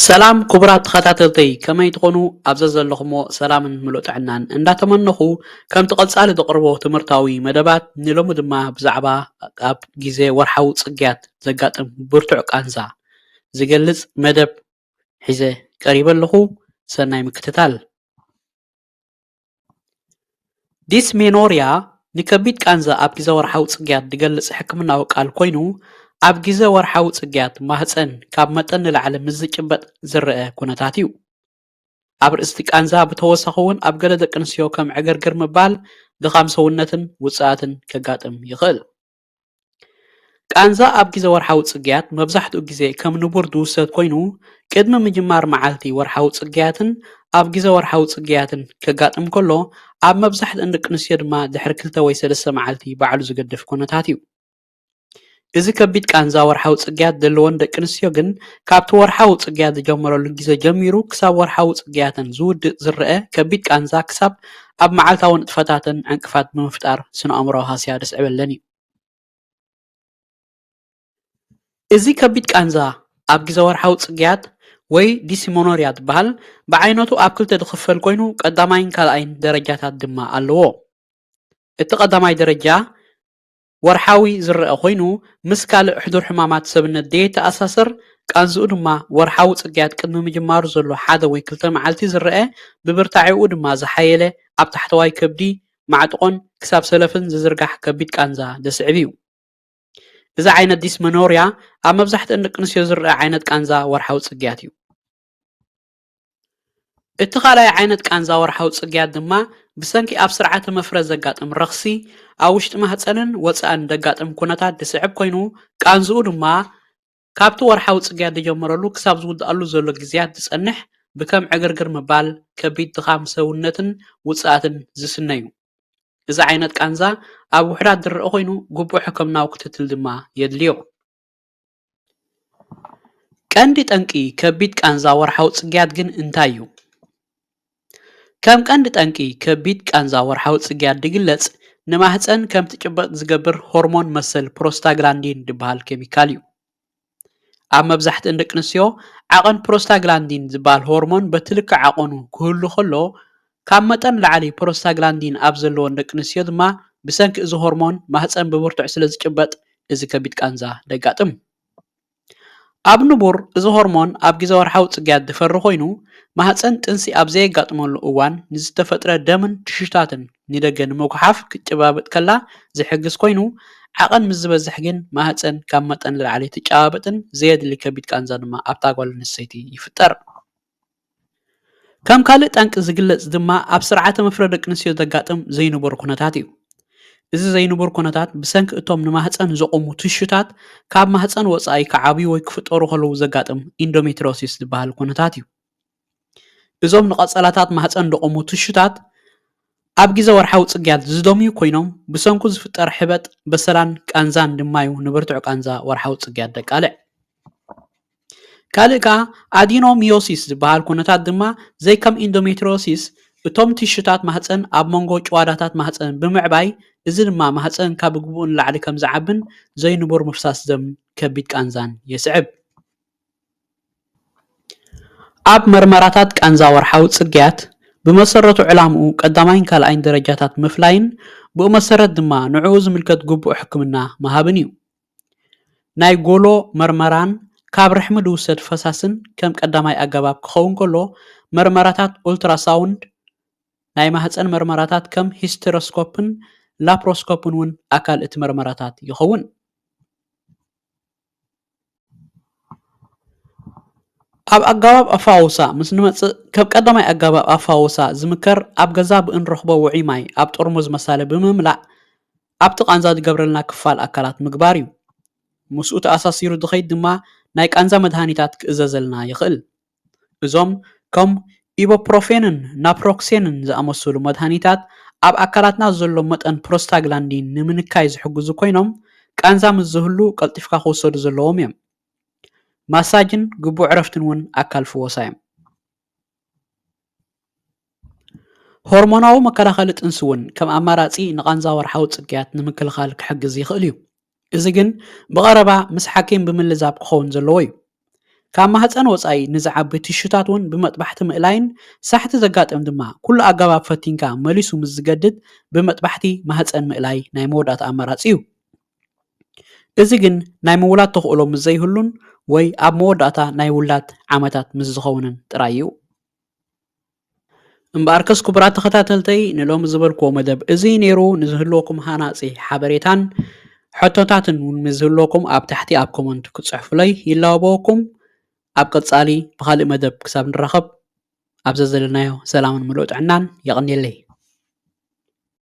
ሰላም ክቡራት ተኸታተልተይ፣ ከመይ ትኾኑ? ኣብ ዘዘለኹሞ ሰላምን ምሉእ ጥዕናን እንዳተመነኹ፣ ከምቲ ቀጻሊ ዘቕርቦ ትምህርታዊ መደባት፣ ንሎሚ ድማ ብዛዕባ ኣብ ግዜ ወርሓዊ ጽግያት ዘጋጥም ብርቱዕ ቃንዛ ዝገልጽ መደብ ሒዘ ቀሪበ ኣለኹ። ሰናይ ምክትታል። ዲስሜኖርያ ንከቢድ ቃንዛ ኣብ ግዜ ወርሓዊ ጽግያት ዝገልጽ ሕክምናዊ ቃል ኮይኑ፣ ኣብ ግዜ ወርሓዊ ጽግያት ማህጸን ካብ መጠን ንላዕሊ ምስ ዝጭበጥ ዝረአ ኩነታት እዩ። ኣብ ርእሲ ቃንዛ ብተወሳኺ እውን ኣብ ገለ ደቂ ኣንስትዮ ከም ዕግርግር ምባል፣ ድኻም ሰውነትን ውጽኣትን ከጋጥም ይኽእል። ቃንዛ ኣብ ግዜ ወርሓዊ ጽግያት መብዛሕትኡ ግዜ ከም ንቡር ዝውሰድ ኮይኑ፣ ቅድሚ ምጅማር መዓልቲ ወርሓዊ ጽግያትን ኣብ ግዜ ወርሓዊ ጽግያትን ከጋጥም ከሎ፣ ኣብ መብዛሕትአን ደቂ ኣንስትዮ ድማ ድሕሪ ክልተ ወይ ሰለስተ መዓልቲ ባዕሉ ዝገድፍ ኩነታት እዩ። እዚ ከቢድ ቃንዛ ወርሓዊ ጽግያት ዘለወን ደቂ ኣንስትዮ ግን፣ ካብቲ ወርሓዊ ጽግያት ዝጀመረሉ ግዜ ጀሚሩ ክሳብ ወርሓዊ ጽግያተን ዝውድእ ዝረአ ከቢድ ቃንዛ፣ ክሳብ ኣብ መዓልታዊ ንጥፈታተን ዕንቅፋት ብምፍጣር ስነ-ኣእምሮኣዊ ሃስያ ዘስዕበለን እዩ። እዚ ከቢድ ቃንዛ ኣብ ግዜ ወርሓዊ ጽግያት ወይ ዲስሜኖርያ ዝበሃል፣ ብዓይነቱ ኣብ ክልተ ዝኽፈል ኮይኑ፣ ቀዳማይን ካልኣይን ደረጃታት ድማ ኣለዎ። እቲ ቀዳማይ ደረጃ ወርሓዊ ዝረአ ኮይኑ፣ ምስ ካልእ ሕዱር ሕማማት ሰብነት ዘየተኣሳሰር፣ ቃንዝኡ ድማ ወርሓዊ ጽግያት ቅድሚ ምጅማሩ ዘሎ ሓደ ወይ ክልተ መዓልቲ ዝረአ፣ ብብርታዒኡ ድማ ዝሓየለ፣ ኣብ ታሕተዋይ ከብዲ፣ ማዕጥቖን ክሳብ ሰለፍን ዝዝርጋሕ ከቢድ ቃንዛ ዘስዕብ እዩ። እዚ ዓይነት ዲስመኖርያ ኣብ መብዛሕትአን ደቂ ኣንስትዮ ዝረአ ዓይነት ቃንዛ ወርሓዊ ጽግያት እዩ። እቲ ካልኣይ ዓይነት ቃንዛ ወርሓዊ ጽግያት ድማ ብሰንኪ ኣብ ስርዓተ መፍረዝ ዘጋጥም ረኽሲ፣ ኣብ ውሽጢ ማህጸንን ወጻእን ዘጋጥም ኩነታት ዝስዕብ ኮይኑ፣ ቃንዝኡ ድማ ካብቲ ወርሓዊ ጽግያት ዝጀመረሉ ክሳብ ዝውድኣሉ ዘሎ ግዜያት ዝጸንሕ፣ ብከም ዕግርግር ምባል፣ ከቢድ ድኻም ሰውነትን ውጽኣትን ዝስነ እዩ። እዚ ዓይነት ቃንዛ ኣብ ውሑዳት ዝረአ ኮይኑ፣ ግቡእ ሕክምናዊ ክትትል ድማ የድልዮ። ቀንዲ ጠንቂ ከቢድ ቃንዛ ወርሓዊ ጽግያት ግን እንታይ እዩ? ከም ቀንዲ ጠንቂ ከቢድ ቃንዛ ወርሓዊ ጽግያት ዝግለጽ፣ ንማህጸን ከም ትጭበጥ ዝገብር ሆርሞን መሰል ፕሮስታግላንዲን ዝበሃል ኬሚካል እዩ። ኣብ መብዛሕትአን ደቂ ኣንስትዮ፣ ዓቐን ፕሮስታግላንዲን ዝበሃል ሆርሞን በቲ ልክዕ ዓቐኑ ክህሉ ከሎ፣ ካብ መጠን ላዕሊ ፕሮስታግላንዲን ኣብ ዘለወን ደቂ ኣንስትዮ ድማ፣ ብሰንኪ እዚ ሆርሞን ማህጸን ብብርቱዕ ስለ ዝጭበጥ፣ እዚ ከቢድ ቃንዛ ዘጋጥም። ኣብ ንቡር፣ እዚ ሆርሞን ኣብ ግዜ ወርሓዊ ጽግያት ዝፈሪ ኮይኑ፣ ማህጸን ጥንሲ ኣብ ዘየጋጥመሉ እዋን ንዝተፈጥረ ደምን ቲሹታትን ንደገ ንምጉሓፍ ክትጨባበጥ ከላ ዝሕግዝ ኮይኑ፣ ዓቐን ምስ ዝበዝሕ ግን ማህጸን ካብ መጠን ንላዕሊ ትጨባበጥን ዘየድሊ ከቢድ ቃንዛ ድማ ኣብታ ጓል ኣንስተይቲ ይፍጠር። ከም ካልእ ጠንቂ ዝግለጽ ድማ ኣብ ስርዓተ መፍረ ደቂ ኣንስትዮ ዘጋጥም ዘይንቡር ኩነታት እዩ። እዚ ዘይንቡር ኩነታት ብሰንኪ እቶም ንማህጸን ዘቑሙ ቲሹታት ካብ ማህጸን ወጻኢ ክዓብዩ ወይ ክፍጠሩ ከለዉ ዘጋጥም ኢንዶሜትሪዮሲስ ዝበሃል ኩነታት እዩ። እዞም ንቐጸላታት ማህጸን ዘቑሙ ቲሹታት ኣብ ግዜ ወርሓዊ ጽግያት ዝደምዩ ኮይኖም፣ ብሰንኩ ዝፍጠር ሕበጥ፣ በሰላን ቃንዛን ድማ እዩ ንብርቱዕ ቃንዛ ወርሓዊ ጽግያት ዘቃልዕ። ካልእ ከኣ ኣዲኖሚዮሲስ ዝበሃል ኩነታት ድማ ዘይከም ኢንዶሜትሪዮሲስ እቶም ቲሹታት ማህጸን ኣብ መንጎ ጭዋዳታት ማህጸን ብምዕባይ፣ እዚ ድማ ማህጸን ካብ ግቡእ ንላዕሊ ከም ዝዓብን ዘይንቡር ምፍሳስ ደም ከቢድ ቃንዛን የስዕብ። ኣብ መርመራታት ቃንዛ ወርሓዊ ጽግያት ብመሰረቱ ዕላምኡ ቀዳማይን ካልኣይን ደረጃታት ምፍላይን ብኡ መሰረት ድማ ንዕኡ ዝምልከት ግቡእ ሕክምና ምሃብን እዩ። ናይ ጎሎ መርመራን ካብ ርሕሚ ዝውሰድ ፈሳስን ከም ቀዳማይ ኣገባብ ክኸውን ከሎ፣ መርመራታት ኡልትራሳውንድ፣ ናይ ማህጸን መርመራታት ከም ሂስተሮስኮፕን ላፕሮስኮፕን እውን ኣካል እቲ መርመራታት ይኸውን። ኣብ ኣገባብ ኣፋውሳ ምስ ንመጽእ፣ ከም ቀዳማይ ኣገባብ ኣፋውሳ ዝምከር ኣብ ገዛ ብእንረኽቦ ውዑይ ማይ ኣብ ጥርሙዝ መሳለ ብምምላእ ኣብቲ ቃንዛ ዝገብረልና ክፋል ኣካላት ምግባር እዩ። ምስኡ ተኣሳሲሩ ዝኸይድ ድማ ናይ ቃንዛ መድሃኒታት ክእዘዘልና ይኽእል። እዞም ከም ኢቦፕሮፌንን ናፕሮክሴንን ዝኣመሰሉ መድሃኒታት ኣብ ኣካላትና ዘሎ መጠን ፕሮስታግላንዲን ንምንካይ ዝሕግዙ ኮይኖም፣ ቃንዛ ምስ ዝህሉ ቀልጢፍካ ክውሰዱ ዘለዎም እዮም። ማሳጅን ግቡእ ዕረፍትን እውን ኣካል ፍወሳ እዮም። ሆርሞናዊ መከላኸሊ ጥንሲ እውን ከም ኣማራጺ ንቃንዛ ወርሓዊ ጽግያት ንምክልኻል ክሕግዝ ይኽእል እዩ። እዚ ግን ብቐረባ ምስ ሓኪም ብምልዛብ ክኸውን ዘለዎ እዩ። ካብ ማህፀን ወፃኢ ንዝዓቢ ቲሹታት እውን ብመጥባሕቲ ምእላይን ሳሕቲ ዘጋጥም ድማ ኩሉ ኣገባብ ፈቲንካ መሊሱ ምስ ዝገድድ ብመጥባሕቲ ማህፀን ምእላይ ናይ መወዳእታ ኣማራፂ እዩ። እዚ ግን ናይ ምውላድ ተኽእሎ ምስ ዘይህሉን ወይ ኣብ መወዳእታ ናይ ውላድ ዓመታት ምስ ዝኸውንን ጥራይ እዩ። እምበኣርከስ ክቡራት ተኸታተልተይ ንሎሚ ዝበልክዎ መደብ እዚ ነይሩ። ንዝህልወኩም ሃናፂ ሓበሬታን ሕቶታትን እውን ምስ ዝህልወኩም ኣብ ታሕቲ ኣብ ኮመንት ክፅሕፉለይ ይላበወኩም። ኣብ ቀፃሊ ብኻልእ መደብ ክሳብ ንራኸብ ኣብ ዘዘለናዮ ሰላምን ምሉእ ጥዕናን የቐንየለይ።